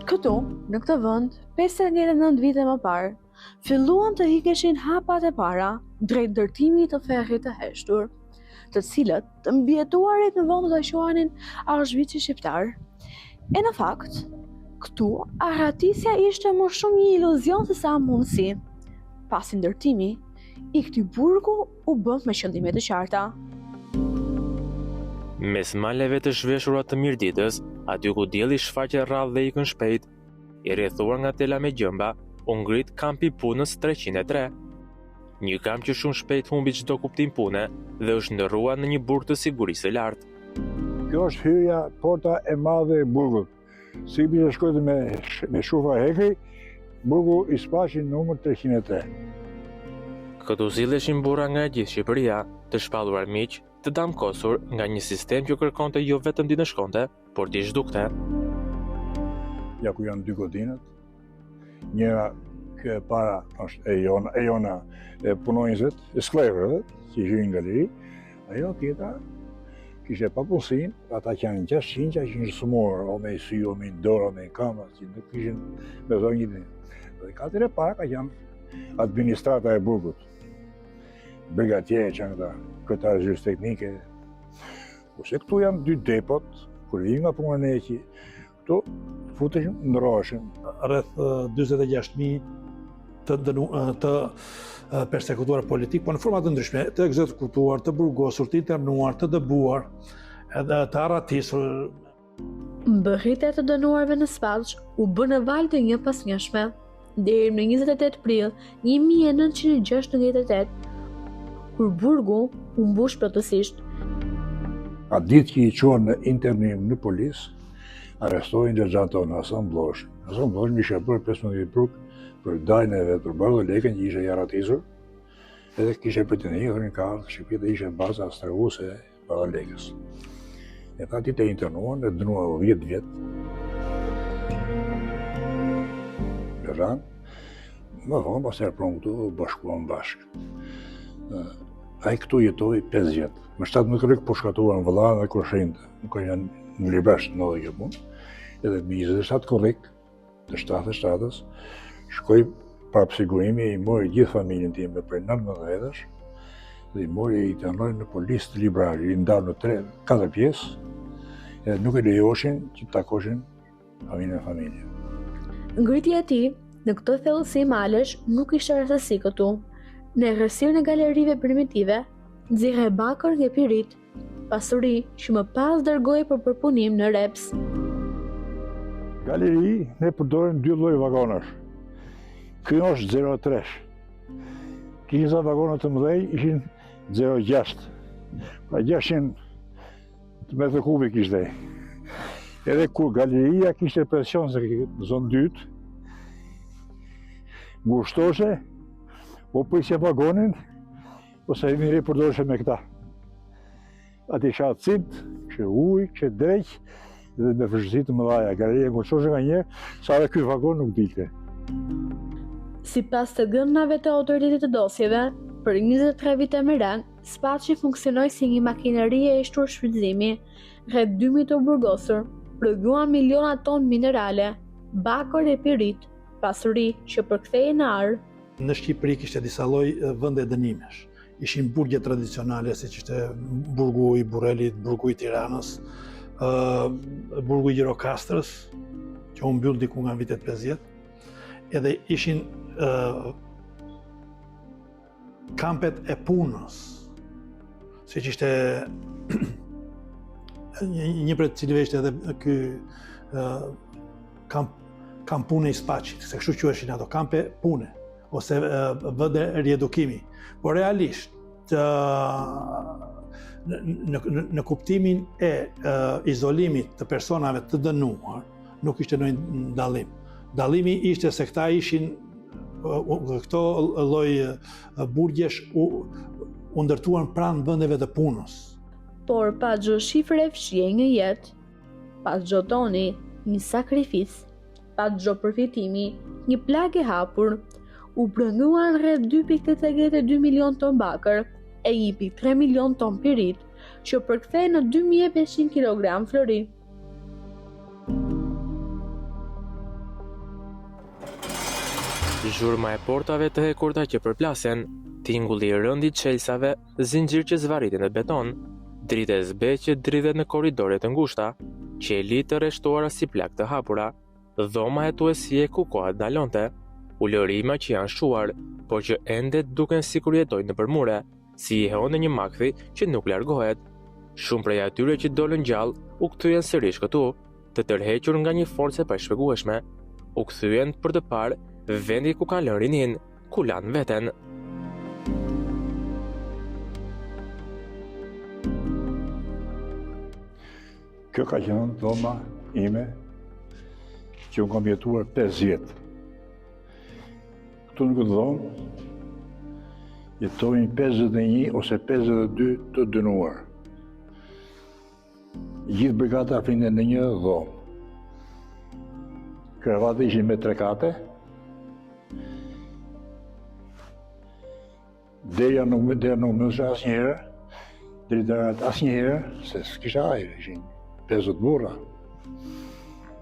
Këtu, në këtë vend, 59 vite më parë, filluan të hidheshin hapat e para drejt ndërtimit të ferrit të heshtur, të cilët të mbijetuarit më vonë do ta quanin Auschwitz-i shqiptar. E në fakt, këtu arratisja ishte më shumë një iluzion sesa mundësi, pasi ndërtimi i këtij burgu u bë me qëllime të qarta. Mes maleve të zhveshura të Mirditës, aty ku dielli shfaqet rrallë dhe ikën shpejt, i rrethuar nga tela me gjemba, u ngrit kampi i punës 303. Një kamp që shumë shpejt humbi çdo kuptim pune dhe u shndërrua në një burg të sigurisë së lartë. Kjo është hyrja porta e madhe e burgut. Si bishë shkojtë me, me shufa hekri, burgu i Spaçit numër 303. Këtu silleshin burra nga e gjithë Shqipëria, të shpallur armiq, të damkosur nga një sistem që kërkonte jo vetëm t'i ndëshkonte, por t'i zhdukte. Ja ku janë dy godinat, njëra kjo e para është e jona, e jona e punonjësve, e skllevërve, që hyjnë në galeri, ajo tjetra kishte papunësinë, ata që janë 600 që ishin sëmurë, o me sy, o me dorë, o me këmbë, që nuk kishin me dhënë një ditë. Dhe katin e parë ka qenë administrata e burgut. Brigatierë që janë këta, kryetar zyrës teknike. Kurse këtu janë dy depot, kur vijnë nga puna ne që Këtu futeshim, ndërroheshim. Rreth 46.000 të, dënu, të persekutuar politik, po në forma të ndryshme, të ekzekutuar, të burgosur, të internuar, të dëbuar, edhe të arratisur. Mbërritja e të dënuarve në Spaç u bë në valë të njëpasnjëshme. Deri më 28 prill 1968, kur burgu u mbush plotësisht. Atë ditë që i çuan në internim në Polis, arrestojnë xhaxhanë tonë, Hasan Blloshin. Hasan Blloshin ishte bërë 15 vjet burg për dajën e vet, për Bardhok Lekën që ishte i arratisur, edhe kishte pretendim, thonin ka ardhë në Shqipëri dhe ishte baza strehuese Bardhok Lekës. E atë ditë e internuan, e dënuan 10 vjet. Në ranë, më vonë, pas e prunë këtu, bashkuan bashkë. Ai këtu jetoi 5 vjet. Më 17 korrik pushkatuan vëllanë dhe kushërinjtë. Nuk ka janë në Librazhd ndodhi kjo punë. Edhe më 27 korrik, të 77-ës, shkoi prapë sigurimi, i mori gjithë familjen time prej 19 vetësh, dhe i mori i internoi në Polis të Librazhdit, i ndau në tre, katër pjesë, edhe nuk e lejoshin që të takoshin familje me familje. Ngritja e tij në këtë thellësi malesh nuk ishte rastësi këtu. Në errësirën e galerive primitive, nxirrej bakër e pirit, pasuri që më pas dërgohej për përpunim në Reps. Galeri, ne përdorim dy lloj vagonash. Ky është 03. Kishin ca vagona të mëdhej, ishin 06. Pra 600 metër kubi kishte. Edhe kur galeria kishte presion se në zonë dytë, ngushtoshe, po prisje vagonin, Ose mirë përdoreshe me këta. Aty isha acid, kishte ujë, kishte dreq, dhe me vështirësi të mëdhaja. Galeria ngushtoshe nga një, sa edhe ky vagon nuk dilte. Sipas të dhënave të autoritetit të dosjeve, për 23 vite me radhë, Spaçi funksionoi si një makineri e heshtur shfrytëzimi. Rreth 2000 të burgosur prodhuan miliona ton minerale, bakër e pirit, pasuri që përkthehej në ar. Në Shqipëri kishte disa lloj vende dënimesh. Ishin burgje tradicionale, siç ishte burgu i Burrelit, burgu i Tiranës, burgu i Gjirokastrës, që u mbyll diku nga vitet 50, edhe ishin kampet e punës, siç ishte një prej të cilëve ishte edhe ky kamp kamp pune i Spaçit, se kështu quheshin ato kampe pune ose vende riedukimi. Por realisht të në, në, në kuptimin e izolimit të personave të dënuar, nuk ishte ndonjë dallim. Dallimi ishte se këta ishin këto lloj burgjesh u, u ndërtuan pranë vendeve të punës. Por pas çdo shifre fshihej një jetë, pas çdo toni një sakrificë, pas çdo përfitimi një plagë e hapur, u prodhuan rreth 2.82 milion ton bakër e 1.3 milion ton pirit, që përkthehen në 2500 kg flori. Zhurma e portave të hekurta që përplasen, tingulli i rëndë i çelësave, zinxhirë që zvarriten në beton, dritë e zbehtë që dridhet në korridore të ngushta, qeli të rreshtuara si plagë të hapura, dhoma hetuesie ku koha ndalonte, ulërima që janë shuar, por që ende duken sikur jetojnë nëpër mure, si jehonë e një makthi që nuk largohet. Shumë prej atyre që dolën gjallë u kthyen sërish këtu, të tërhequr nga një forcë e pashpjegueshme. U kthyen për të parë vendin ku kanë lënë rininë, ku lanë veten. Kjo ka qenë dhoma ime që unë kam jetuar 5 vjet. Këtu në këtë dhomë jetojnë 51 ose 52 të dënuar. Gjithë brigata flinte në një dhomë. Krevatet ishin me tre kate. Dera nuk më dera nuk mbylleshe asnjëherë, dritaret asnjëherë, se s'kisha ajër, ishin 50 burra.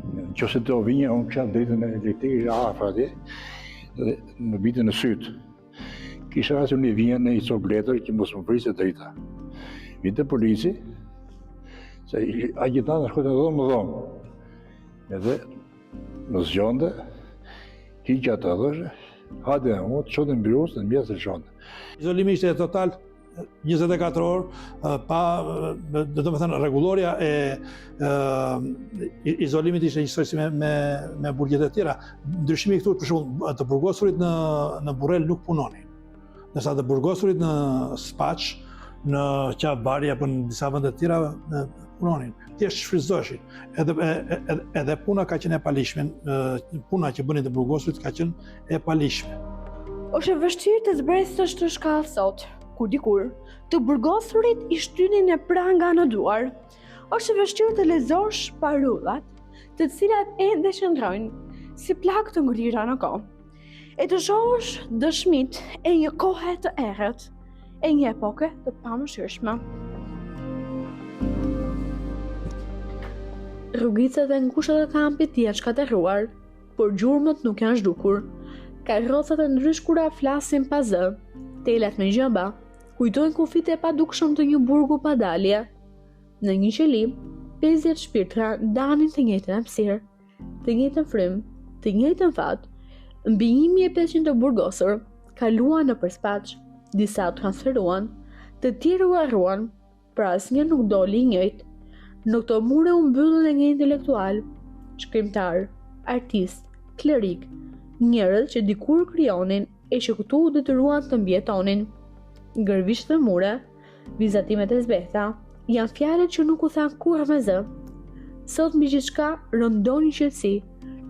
Në qoftë se do vinje, unë kisha dritën elektrike, isha afër atje, dhe më binte në sytë. Kisha raste unë i vija një copë letër që mos më vriste drita. Vinte polici, se agjitantët shkonin dhomë më dhomë. Edhe më zgjonte, hiqja të dhëshe, hajde e mu, të çonte në byro, në mjesë të çonte. Izolimi ishte total, 24 orë, pa, do të më thënë, rregullorja e, e izolimit ishte njësoj si me, me, me burgjet e tjera. Ndryshimi këtu, për shembull, të burgosurit në, në Burrel nuk punonin. Ndërsa të burgosurit në Spaç, në Qafë Bari apo në disa vende të tjera punonin. Thjesht shfrytëzoheshin. Edhe edhe edhe puna ka qenë e paligjshme, puna që bënin të burgosurit ka qenë e paligjshme. Është e vështirë të zbresësh këto shkallë sot, kur dikur të burgosurit i shtynin me pranga në duar. Është e vështirë të lexosh parullat, të cilat ende qëndrojnë si plagë të ngrira në kohë. E të shohësh dëshmitë e një kohe të errët, e një epoke të pamëshirshme. Rrugicat e ngushta të kampit janë shkatërruar, por gjurmët nuk janë zhdukur. Karrocat e ndryshkura flasin pa zë, telat me gjemba kujtojnë kufijtë e padukshëm të një burgu pa dalje. Në një qeli, 50 shpirtra ndanin të njëjtën hapësirë. të njëjtën frymë, të njëjtën fat, mbi 1500 të burgosur kaluan nëpër Spaç, disa u transferuan, të tjerë u harruan, por asnjë nuk doli i njëjtë. Në këto mure u mbyllën edhe intelektualë, shkrimtarë, artistë, klerikë, njerëz që dikur krijonin e që këtu u detyruan të mbijetonin. Gërvishtët në mure, Vizatimet e zbehta janë fjalët që nuk u thanë kurrë me zë. Sot mbi gjithçka rëndon një qetësi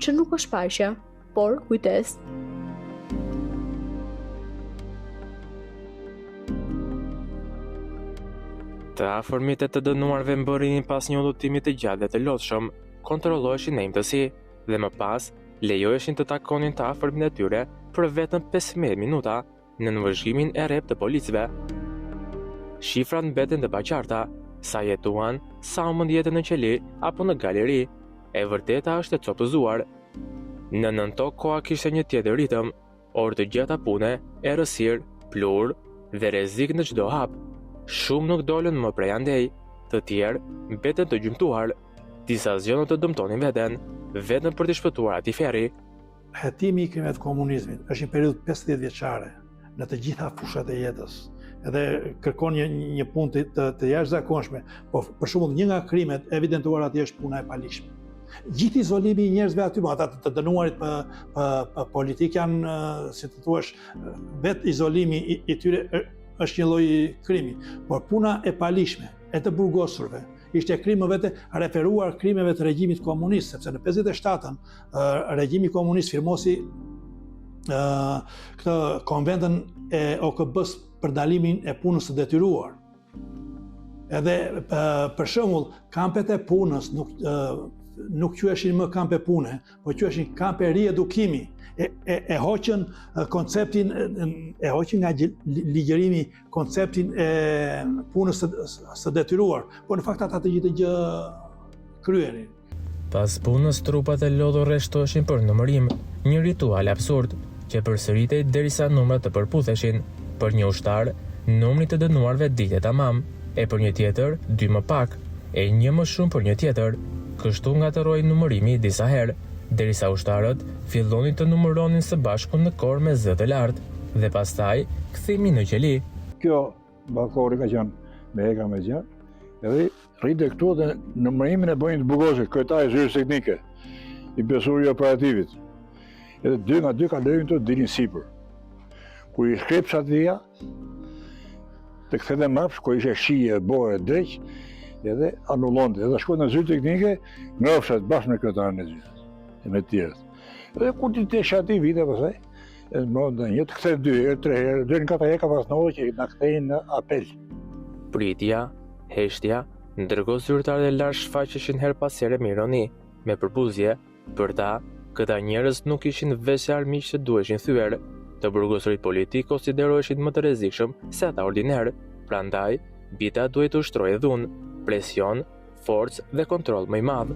që nuk është paqe, por kujtesë. Të afërmit e të dënuarve mbërrinin pas një udhëtimi të gjatë dhe të lodhshëm, kontrolloheshin në imtësi dhe më pas lejoheshin të takonin të afërmin e tyre për vetëm 15 minuta. nën vëzhgimin e rreptë të policëve. Shifrat mbeten të paqarta, sa jetuan, sa humbën jetën në qeli apo në galeri. E vërteta është e copëzuar. Në nëntokë koha kishte një tjetër ritëm, orë të gjata pune, errësirë, pluhur dhe rrezik në çdo hap. Shumë nuk dolën më prej andej, të tjerë mbetën të gjymtuar. Disa zgjodhën të dëmtonin veten, vetëm për t'i shpëtuar atij ferri. Hetimi i krimeve të komunizmit është një periudhë 50 vjeçare në të gjitha fushat e jetës. Edhe kërkon një një punë të të, të jashtëzakonshme. Po për shembull një nga krimet e evidentuara atje është puna e paligjshme. Gjithë izolimi i njerëzve aty, po ata të, të dënuarit për, për, për politikë janë, si të thuash, vetë izolimi i, i tyre është një lloj krimi. Por puna e paligjshme e të burgosurve ishte krim më vete referuar krimeve të regjimit komunist, sepse në 57-ën regjimi komunist firmosi këtë konventën e OKB-s për ndalimin e punës së detyruar. Edhe për shembull, kampet e punës nuk nuk quheshin më kampe pune, po quheshin kampe riedukimi. E, e, e hoqën konceptin, e hoqën nga ligjërimi konceptin e punës së, së detyruar, por në fakt ata të njëjtën gjë kryenin. Pas punës, trupat e lodhur rreshtoheshin për numërim, një ritual absurd. që përsëritej derisa numrat të përputheshin. Për një ushtar, numri i të dënuarve dilte tamam, e për një tjetër, dy më pak, e një më shumë për një tjetër. Kështu ngatërrohej numërimi disa herë, derisa ushtarët fillonin të numëronin së bashku në kor me zë të lartë, dhe pastaj kthimi në qeli. Kjo ballkoni ka qenë me heka me gjë, edhe rrinte këtu dhe numërimin e bënin të burgosurit, kryetari i zyrës teknike, i besuari i operativit. Edhe dy nga dy kalojnë të dilin sipër. Kur i shkrep çatia, të kthente mbrapsht, kur ishte shi e borë e dreq, edhe anullonte, edhe shkoi në zyrë teknike, ngrofshat bashkë me kryetarin e zyrës, e me të tjerët. Edhe kur ti të shati vite pastaj, e më në një të kthejnë dy herë, tre herë, deri në katër herë ka pas ndodhur që na kthejnë në apel. Pritja, heshtja, ndërkohë zyrtarët e lartë shfaqeshin herë pas here me ironi, me përbuzje, Për ta, këta njerëz nuk ishin veçse armiq që duheshin thyer. Të burgosurit politikë konsideroheshin më të rrezikshëm se ata ordinerë, prandaj mbi ta duhej të ushtrohej dhunë, presion, forcë dhe kontroll më i madh.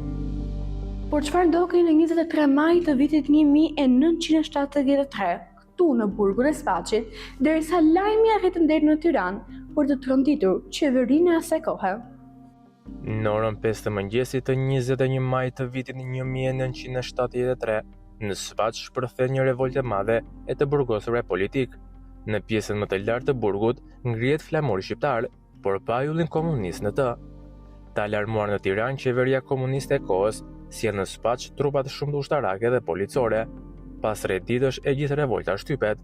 Por çfarë ndodhi në 23 maj të vitit 1973, këtu në burgun e Spaçit, derisa lajmi arriti deri në Tiranë për të tronditur qeverinë e asaj kohe. Në orën 5 të mëngjesit të 21 majit të vitit 1973, në Spaç shpërthen një revoltë e madhe e të burgosurve politikë. Në pjesën më të lartë të burgut ngrihet flamuri shqiptar, por pa yllin komunist në të. Të alarmuar në Tiranë, qeveria komuniste e kohës sjell në Spaç trupa të shumta ushtarake dhe policore. Pas 3 ditësh e gjithë revolta shtypet.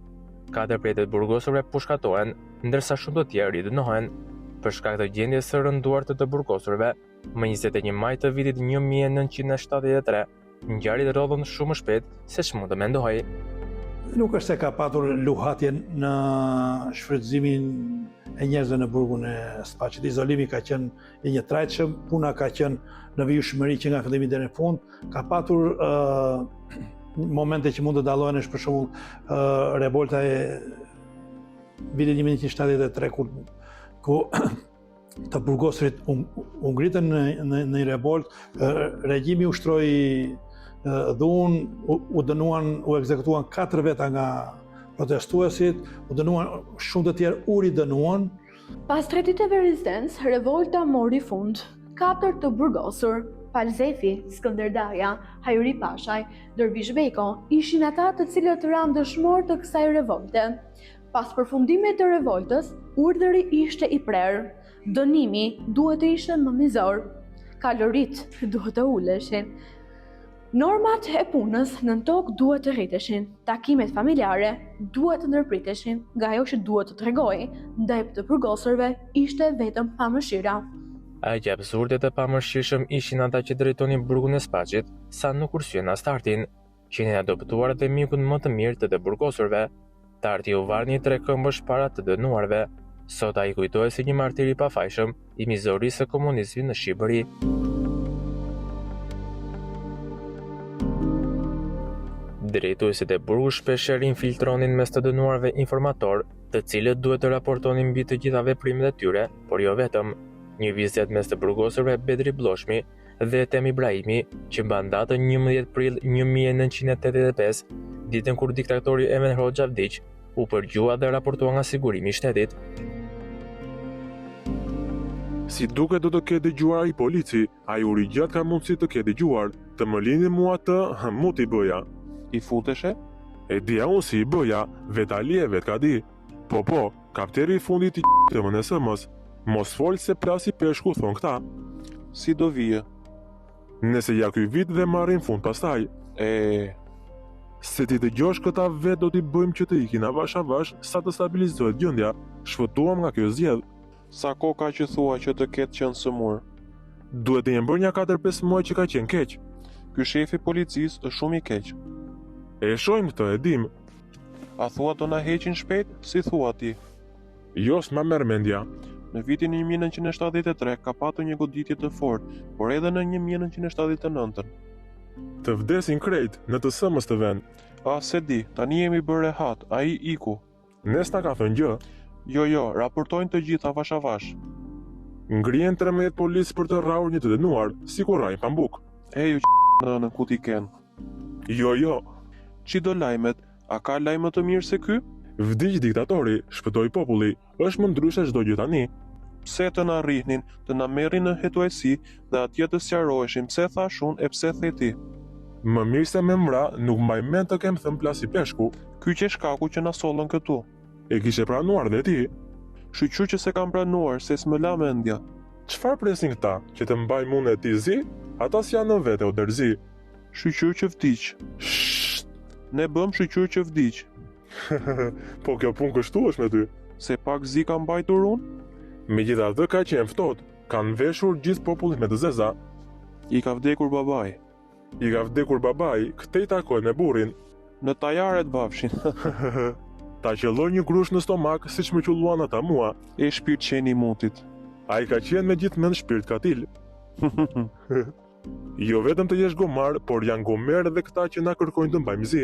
Katër prej të burgosurve pushkatohen, ndërsa shumë të tjerë ridënohen. Për shkak të gjendjes së rënduar të të burgosurve, më 21 maj të vitit 1973, ngjarjet rrodhën shumë më shpejt se ç'mund të mendohej. Nuk është se ka patur luhatje në shfrytëzimin e njerëzve në burgun e Spaçit. Izolimi ka qenë i njëtrajtshëm, puna ka qenë në vijueshmëri që nga fillimi deri në fund. Ka patur uh, momente që mund të dallohen është për shembull uh, revolta e vitit 1973 kur ku të burgosurit u, u ngritën në, në, në një revoltë, regjimi ushtroi dhunë, u, u dënuan, u ekzekutuan katër veta nga protestuesit, u dënuan shumë të tjerë u ridënuan. Pas tre ditëve rezistencë, revolta mori fund. Katër të burgosur, Pal Zefi, Skënder Daja, Hajri Pashaj, Dërvish Bejko, ishin ata të cilët ranë dëshmorë të kësaj revolte. Pas përfundimit të revoltës, urdhëri ishte i prerë. Dënimi duhet të ishte më mizor. Kaloritë duhet të uleshin. Normat e punës nën tokë duhet të rriteshin, takimet familjare duhet të ndërpriteshin nga ajo që duhet të tregohej ndaj të burgosurve ishte vetëm pamëshira. Aq absurdë e të pamëshirshëm ishin ata që drejtonin burgun e Spaçit, sa nuk kursyen as Tartin, qenin e adoptuar dhe mikun më të mirë të të burgosurve. Tarti u var në një trekëmbësh para të dënuarve. Sot ai kujtohet si një martir i pafajshëm i mizorisë së komunizmit në Shqipëri. Drejtuesit e burgut shpeshherë infiltronin mes të dënuarve informatorë, të cilët duhet të raportonin mbi të gjitha veprimet e tyre, por jo vetëm. Një bisedë mes të burgosurve Bedri Blloshmi dhe Ethem Ibrahimi, që mban datën 11 prill 1985, ditën kur diktatori Enver Hoxha vdiq, u përgjua dhe raportua nga sigurimi i shtetit. Si duket do të ketë dëgjuar ai polici, ai uri gjatë ka mundësi të ketë dëgjuar, të më linin mua të, hë, mu t'i bëja. I futeshe? E dija unë si i bëja, vetë Ali e vetë Kadi. Po po, kapteri i fundit i të MNSM-së. Mos fol se plasi peshku thonë këta. Si do vijë? Nëse ja ky vit dhe marrim fund pastaj. E Se t'i dëgjosh këta vetë do t'i bëjmë që të ikin avash avash sa të stabilizohet gjendja. Shpëtuam nga kjo zgjedhë. Sa kohë ka që thua që të ketë qenë sëmurë? Duhet të jenë bërë nja 4-5 muaj që ka qenë keq. Ky shefi i policisë është shumë i keq. E shohim këtë, e dimë. A thua do na heqin shpejt, si thua ti? Jo, s'ma merr mendja. Në vitin 1973 ka patur një goditje të fortë, por edhe në 1979-ën. Të vdesin krejt, në të sëmës të venë. Ah, s'e di, tani jemi bërë rehat, ai iku. Ne s'na ka thënë gjë. Jo, jo, raportojnë të gjithë avash avash. Ngrihen 13 policë për të rrahur një të dënuar, sikur rrahin pambuk. E ju nënën ku t'i kenë. Jo, jo. Ç'i do lajmet? A ka lajm më të mirë se ky? Vdiq diktatori, shpëtoi populli, është më ndryshe çdo gjë tani. Pse të na rrihnin, të na merrnin në hetuesi dhe atje të sqaroheshim pse thashë unë e pse the ti? Më mirë se me m'vra, nuk mbaj mend të kem thënë plasi peshku. Ky qe shkaku që na sollën këtu. E kishe pranuar dhe ti. Shyqyr që s'e kam pranuar, se s'më la mendja. Çfarë presin këta, që të mbajmë unë e ti zi? Ata s'janë në vete o derzi. Shyqyr që vdiq. Shhh! Ne bëmë shyqyr që vdiq. Po kjo punë kështu është me ty. Se pak zi kam mbajtur unë? Megjithatë ka qenë ftohtë, kanë veshur gjithë popullin me të zeza. I ka vdekur babai. I ka vdekur babai, këtej takohet me burrin. Në tajaret vafshin. Ta qëlloj një grusht në stomak, siç më qëlluan ata mua. E shpirt qeni i mutit. Ai ka qenë me gjithë mend shpirt katil. Jo vetëm të jesh gomar, por janë gomerë dhe këta që na kërkojnë të mbajmë zi.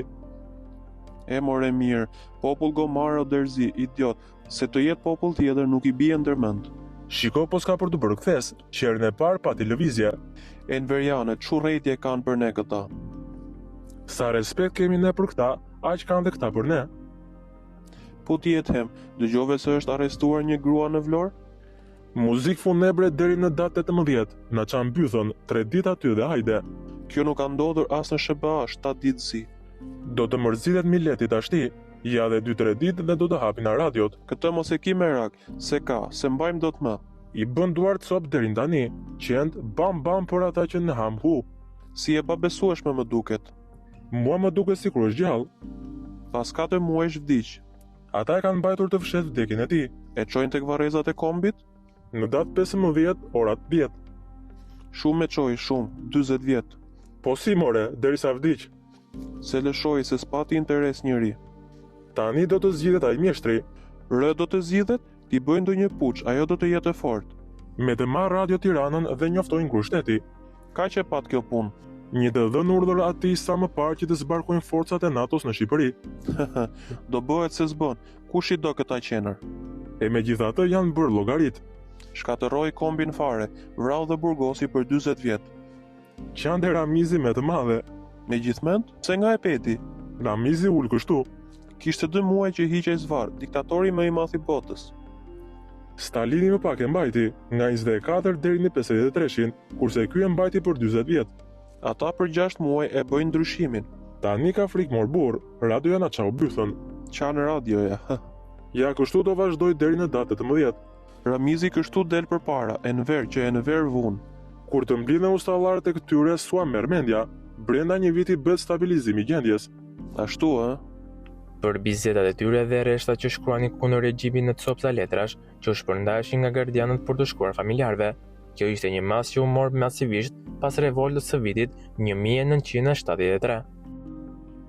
E more mirë, popull gomar o derzi, idiot, se të jetë popull tjetër nuk i bie ndërmend. Shiko po s'ka për t'u bërë kthesë, që herën e parë pati lëvizje. Enverianët, ç'urrejtje kanë për ne këta. Sa respekt kemi ne për këta, aq kanë dhe këta për ne. Po ti Ethem, dëgjove se është arrestuar një grua në Vlorë? Muzikë funebre deri në datë 18, na çanë bythën, tre ditë aty dhe hajde. Kjo nuk ka ndodhur as në SHBA, 7 ditë zi. Do të mërzitet mileti tashti, ja dhe 2-3 ditë dhe do të hapin radiot. Këtë mos e ki merak, se ka, s'e mbajmë dot më. I bënë duart copë deri tani, qentë bam bam për ata që në hamë hu. Si e pabesueshme më duket. Mua më duket sikur është gjallë. Pas 4 muajsh vdiq. Ata e kanë mbajtur të fshehtë vdekjen e tij. E çojnë tek varrezat e kombit? Në datë 15, ora 10. Shumë e çoi, shumë, 40 vjet. Po si more, derisa vdiq. S'e lëshoi se s'pati interes njeri. Tani do të zgjidhet ai mjeshtri. Rë do të zgjidhet, t'i bëjë ndonjë puç, ajo do të jetë e fortë. Me të marrë Radio Tiranën dhe njoftojnë grusht shteti. Kaq e pat kjo punë. Një të dhënë urdhër atij sa më parë që të zbarkojnë forcat e NATO-s në Shqipëri. Do bëhet se s'bën, kush i do këta qenër? E megjithatë janë bërë llogaritë. Shkatërroi kombin fare, vrau dhe burgosi për 40 vjet. Qante Ramizi me të madhe. Me gjithë mend? Pse nga e peti? Ramizi ul kështu. Kishte 2 muaj që hiqej zvarrë, diktatori më i madh i botës. Stalini më pak e mbajti, nga 24 deri në 53-shin, kurse ky e mbajti për 40 vjet. Ata për 6 muaj e bëjnë ndryshimin. Tani ka frikë mor burrë, radioja na çau bythën. Qan radioja. Ja kështu do vazhdoj deri në datë 18. Ramizi kështu del përpara, Enver që Enver vun. Kur të mblidhen ustallarët e këtyre s'ua merr mendja, brenda një viti bëhet stabilizimi i gjendjes. Ashtu ë? Për bisedat e tyre dhe rreshtat që shkruanin kundër regjimit në copëza letrash që u shpërndaheshin nga gardianët për t'u shkruar familjarëve. Kjo ishte një masë që u mor masivisht pas revoltës së vitit 1973.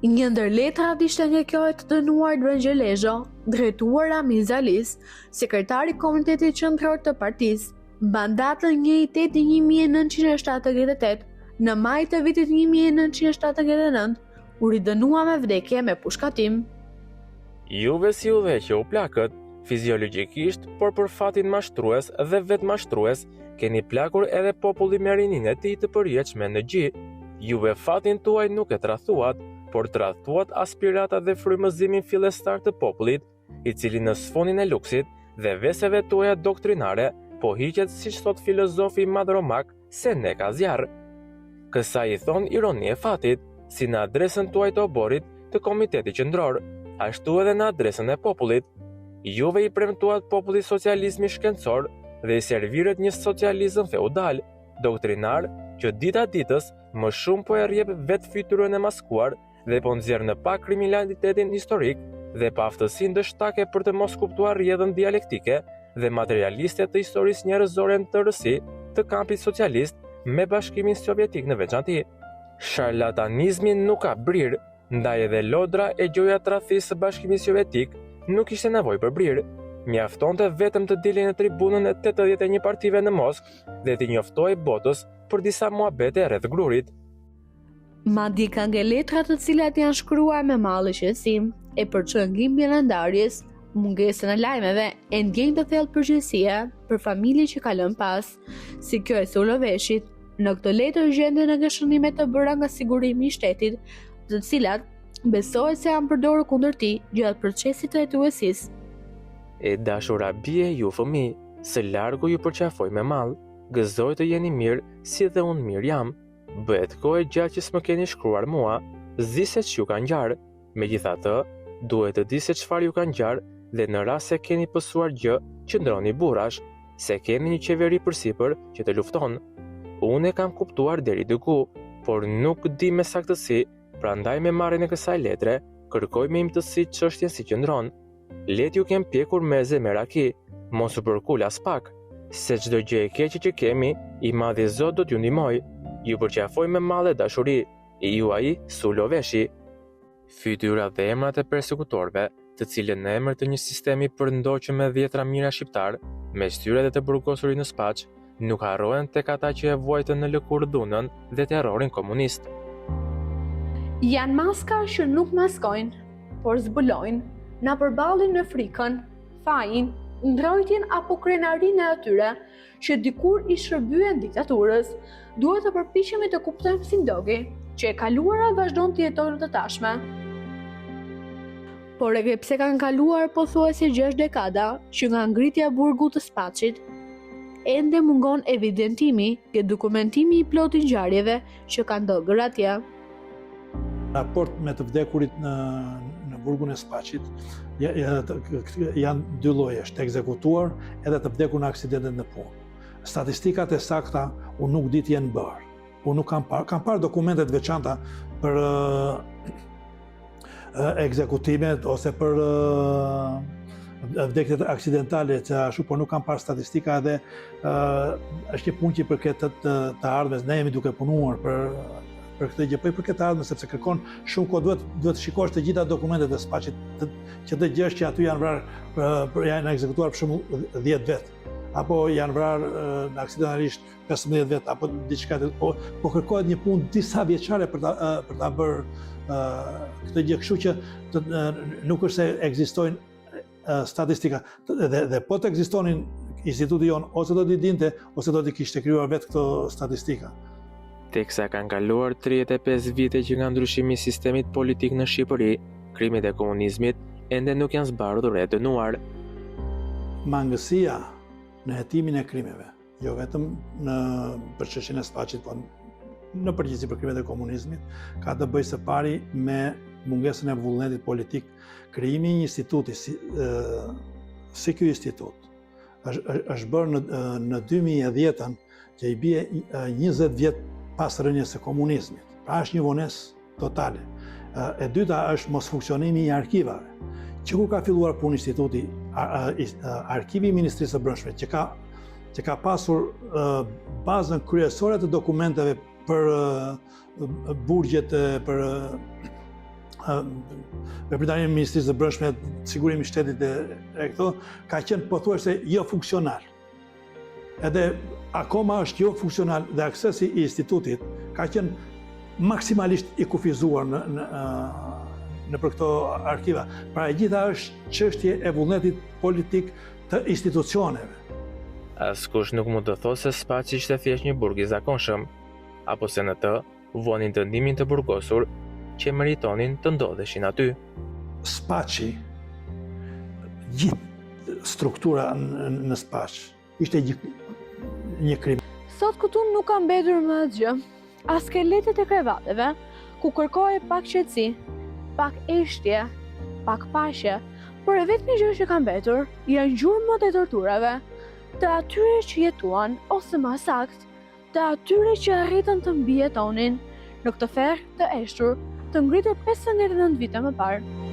Një ndër letrat ishte nga kjo e të dënuarit Vangjel Lezho, drejtuar Ramiz Alisë, sekretar i Komitetit Qendror të Partisë, mban datën 1.8.1978, në maj të vitit 1979, u ridënua me vdekje me pushkatim. Juve si udhëheqje u plakët, fiziologjikisht, por për fatin mashtrues dhe vetëmashtrues, keni plakur edhe popullin me rininë e tij të përjetshme në gji. Juve fatin tuaj nuk e tradhtuat, por tradhtuat aspiratat dhe frymëzimin fillestar të popullit, i cili në sfondin e luksit dhe veseve tuaja doktrinare po hiqet siç thotë filozofi i madh romak Seneka zjarr. Kësaj i thonë ironi e fatit, si në adresën tuaj të oborrit të Komitetit Qendror, ashtu edhe në adresën e popullit. Juve i premtuat popullit socializmin shkencor dhe i servirët një socializëm feudal, doktrinar, që dita ditës më shumë po e rrjep vetë fytyrën e maskuar dhe po nxjerr në pah kriminalitetin historik dhe paaftësinë dështake për të mos kuptuar rrjedhën dialektike dhe materialiste të historisë njerëzore në tërësi të kampit socialist me Bashkimin Sovjetik në veçanti. Sharlatanizmi nuk ka brirë, ndaj edhe lodra e gjoja tradhtisë së Bashkimit Sovjetik nuk kishte nevojë për brirë. Mjaftonte vetëm të dilej në tribunën e 81 partive në Moskë dhe t'i njoftohej botës për disa muhabete rreth grurit. Madje ka nga letrat të cilat janë shkruar me mall e shqetësim, e përçojnë dhimbjen e ndarjes, mungesën e lajmeve, e ndjenjë të thellë përgjegjësie për familjen që ka lënë pas, si kjo e Sulo Veshit. Në këtë letër gjenden edhe shënime të bëra nga sigurimi i shtetit, të cilat. Besohet se janë përdorur kundër tij gjatë procesit të hetuesisë. E dashura bijë e ju fëmijë, së largu ju përqafoj me mall, gëzoj të jeni mirë si dhe unë mirë jam. Bëhet kohë e gjatë që s'më keni shkruar mua, s'di se ç'ju ka ngjarë. Megjithatë, duhet të di se çfarë ju ka ngjarë dhe në rast se keni pësuar gjë, qëndroni burrash, se keni një qeveri përsipër që të lufton. Unë e kam kuptuar deri diku, por nuk di me saktësi, prandaj me marrjen e kësaj letre, kërkoj me imtësi çështjen si qëndron. Le t'ju kem pjekur meze me raki, mos u përkul aspak, se çdo gjë e keqe që kemi, i madhi Zot do t'ju ndihmojë. Ju përqafoj me mall e dashuri, i juaji Sulo Veshi. Fytyrat dhe emrat e persekutorëve, të cilët në emër të një sistemi përndoqën me dhjetra mijëra shqiptarë, mes tyre dhe të burgosurit në Spaç, nuk harrohen tek ata që e vuajtën në lëkurë dhunën dhe terrorin komunist. Janë maska që nuk maskojnë, por zbulojnë, na përballin me frikën, fajin, ndrojtjen apo krenarinë e atyre që dikur i shërbyen diktaturës. Duhet të përpiqemi të kuptojmë si ndodhi, që e kaluara vazhdon të jetojë në të tashme. Por edhe pse kanë kaluar pothuajse 6 dekada që nga ngritja e burgut të Spaçit, ende mungon evidentimi dhe dokumentimi i plotë i ngjarjeve që kanë ndodhur atje. Raport me të vdekurit në në burgun e Spaçit janë dy llojesh, të ekzekutuar edhe të vdekur në aksidentet në punë. Statistikat e sakta unë nuk di të jenë bërë. Unë nuk kam parë, kam parë dokumente të veçanta për ekzekutimet ose për vdekjet aksidentale që ashtu, por nuk kam parë statistika edhe është një punë që i përket të, të, të ardhmes, ne jemi duke punuar për për këtë gjë, po i përket të ardhmes sepse kërkon shumë kohë, duhet duhet të shikosh të gjitha dokumentet e Spaçit, të, që të gjesh që aty janë vrarë për, për janë ekzekutuar për shembull 10 vetë apo janë vrarë në aksidentalisht 15 vjet apo diçka të po po kërkohet një punë disa vjeçare për ta për ta bërë këtë gjë, kështu që të, nuk është se ekzistojnë statistika dhe dhe po të ekzistonin instituti jonë ose do t'i dinte ose do t'i kishte krijuar vetë këto statistika. Teksa kanë kaluar 35 vite që nga ndryshimi i sistemit politik në Shqipëri, krimet e komunizmit ende nuk janë zbardhur e dënuar. Mangësia në hetimin e krimeve jo vetëm në për çështjen e Spaçit, po në përgjithësi për krimet e komunizmit, ka të bëjë së pari me mungesën e vullnetit politik, krijimi i një instituti si, si ky institut, është është bërë në në 2010-ën, që i bie 20 vjet pas rënies së komunizmit. Pra është një vonesë totale. E dyta është mosfunksionimi i arkivave. Që kur ka filluar punë instituti, arkivi i Ministrisë së Brendshme, që ka që ka pasur bazën kryesore të dokumenteve për burgjet për veprimtarinë e Ministrisë së Brendshme, sigurimin e shtetit e, e këto, ka qenë pothuajse jo funksional. Edhe akoma është jo funksional dhe aksesi i institutit ka qenë maksimalisht i kufizuar në, në, nëpër këto arkiva. Pra e gjitha është çështje e vullnetit politik të institucioneve. Askush nuk mund të thotë se Spaçi ishte thjesht një burg i zakonshëm, apo se në të vuanin dënimin të burgosur që meritonin të ndodheshin aty. Spaçi, gjithë struktura në Spaç, ishte një, një krim. Sot këtu nuk ka mbetur më asgjë. As skeletet e krevateve, ku kërkohej pak qetësi, pak heshtje, pak paqe, por e vetmja gjë që ka mbetur janë gjurmët e torturave, të atyre që jetuan ose më saktë, të atyre që arritën të mbijetonin në këtë ferr të heshtur, të ngritur 59 vite më parë.